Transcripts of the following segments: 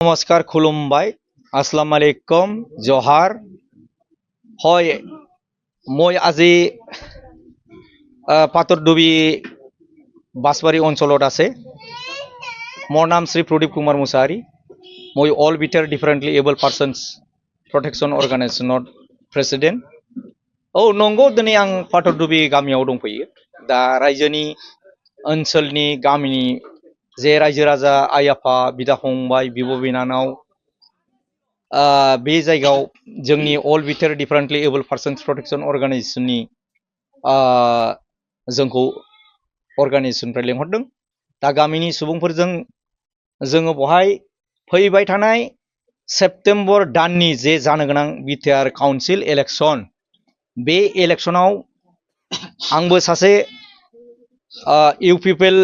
नमस्कार खुलुमबाय अस्सलाम वालेकुम जहार হয় মই আজি পাতৰডুবি বাসবাৰী অঞ্চলত আছে মোৰ নাম শ্ৰী প্ৰদীপ কুমাৰ মুছাহাৰী মই all BTR differently able persons protection अर्गानाइजेशनर प्रेसिडेंट नंगौ दिनै आं पातरडुबि गामियाव दंफैयो दा रायजोनि ओनसोलनि गामिनि जे रायजो राजा आइ आफा बिदा फंबाय बिब' बिनानाव बे जायगायाव जोंनि अल बिटार डिफारेंटलि एबल पार्सन्स प्रटेक्शन अर्गानाइजेशननि जोंखौ अर्गानाइजेशननिफ्राय लेंहरदों दा गामिनि सुबुंफोरजों जोङो बहाय फैबाय थानाय सेप्तेम्बर दाननि जे जानो गोनां बिटिआर काउन्सिल इलेक्शन बे इलेक्शनाव आंबो सासे इउपिपिएल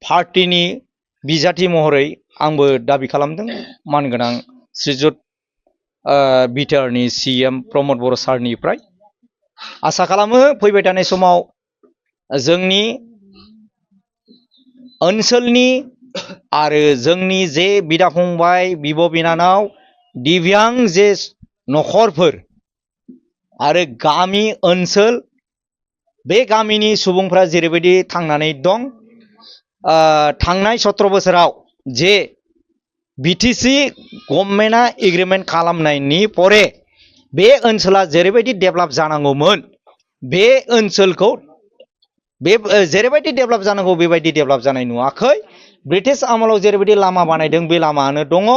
पार्टीनि बिजाथि महरै आंबो दाबि खालामदों मानगोनां श्रीजुत बिटिआरनि सीएम प्रमद बर' सारनिफ्राय आसा खालामो फैबाय थानाय समाव जोंनि ओनसोलनि आरो जोंनि जे बिदा फंबाय बिब' बिनानाव दिव्यांग जे नखरफोर आरो गामि ओनसोल बे गामिनि सुबुंफ्रा जेरैबायदि थांनानै दं थांनाय 17 बोसोराव जे बिटिसि गभर्नमेन्टआ एग्रिमेन्ट खालामनायनि परे बे ओनसोला जेरैबायदि डेभेलप जानांगौमोन बे ओनसोलखौ बे जेरैबायदि डेभेलप जानांगौ बेबायदि डेभेलप जानाय नुवाखै ब्रिटिश आमोलाव जेरैबायदि लामा बानायदों बे लामायानो दङ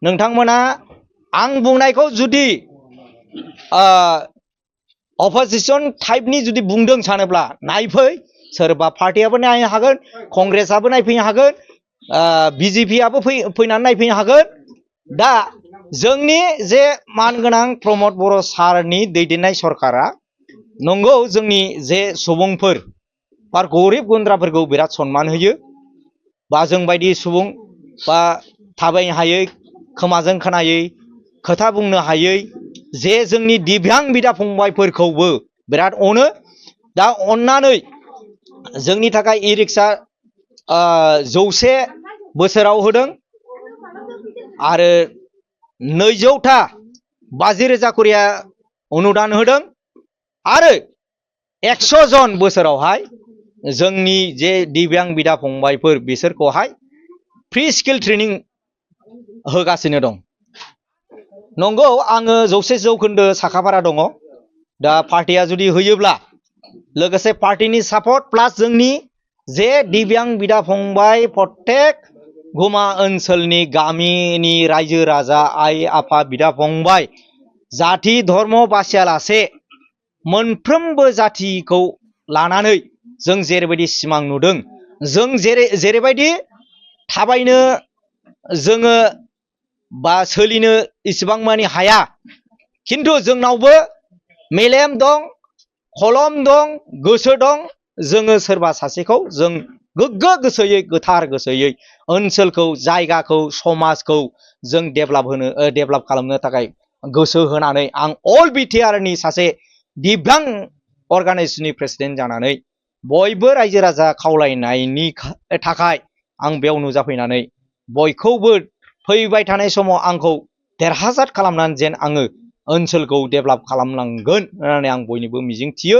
नोंथांमोना आं बुंनायखौ जुदि अपोजिशन टाइपनि जुदि बुंदों सानोब्ला नायफै सोरबा पार्टीआबो नायनो हागोन कंग्रेसआबो नायफैनो हागोन बिजेपिआबो फैनानै नायफैनो हागोन दा जोंनि जे मानगोनां प्रमद बर' सारनि दैदेननाय सरकारा नंगौ जोंनि जे सुबुंफोर बा गरिब गुन्द्राफोरखौ बिराद सन्मान होयो बा जों बायदि सुबुं बा थाबायनो हायै खोमाजों खोनायै खोथा बुंनो हायै जे जोंनि दिव्यांग बिदा फंबायफोरखौबो बिराद अनो दा अननानै जोंनि थाखाय इ रिक्सा 100 बोसोराव होदों आरो 200टा 50,000 करिया अनुदान होदों आरो 100 जन बोसोरावहाय जोंनि जे दिव्यांग बिदा फंबायफोर बिसोरखौहाय फ्री स्किल ट्रेनिं होगासिनो दं नंगौ आङो 100 जौखोन्दो साखाफारा दङ दा पार्टीया जुदि होयोब्ला लोगोसे पार्टीनि सापर्ट प्लास जोंनि जे दिव्यांग बिदा फंबाय प्रत्येक गुमा ओनसोलनि गामिनि रायजो राजा आइ आफा बिदा फंबाय जाति धर्म बासियालासे मोनफ्रोमबो जातिखौ लानानै जों जेरैबायदि सिमां नुदों जों जेरैबायदि थाबायनो जोङो बा सोलिनो इसेबां मानि हाया खिन्थु जोंनावबो मेलेम दं खलम दं गोसो दं जोङो सोरबा सासेखौ जों गोग्गो गोसोयै गोथार गोसोयै ओनसोलखौ जायगाखौ समाजखौ जों डेभेलप खालामनो थाखाय गोसो होनानै आं अल बिटिआरनि सासे दिव्यांग अर्गानाइजेशननि प्रेसिडेन्ट जानानै बयबो रायजो राजा खावलायनायनि थाखाय आं बेयाव नुजाफैनानै बयखौबो फैबाय थानाय समाव आंखौ देरहासार खालामनानै जेन आङो ओनसोलखौ डेभेलप खालामलांगोन होननानै आं बयनिबो मिजिं थियो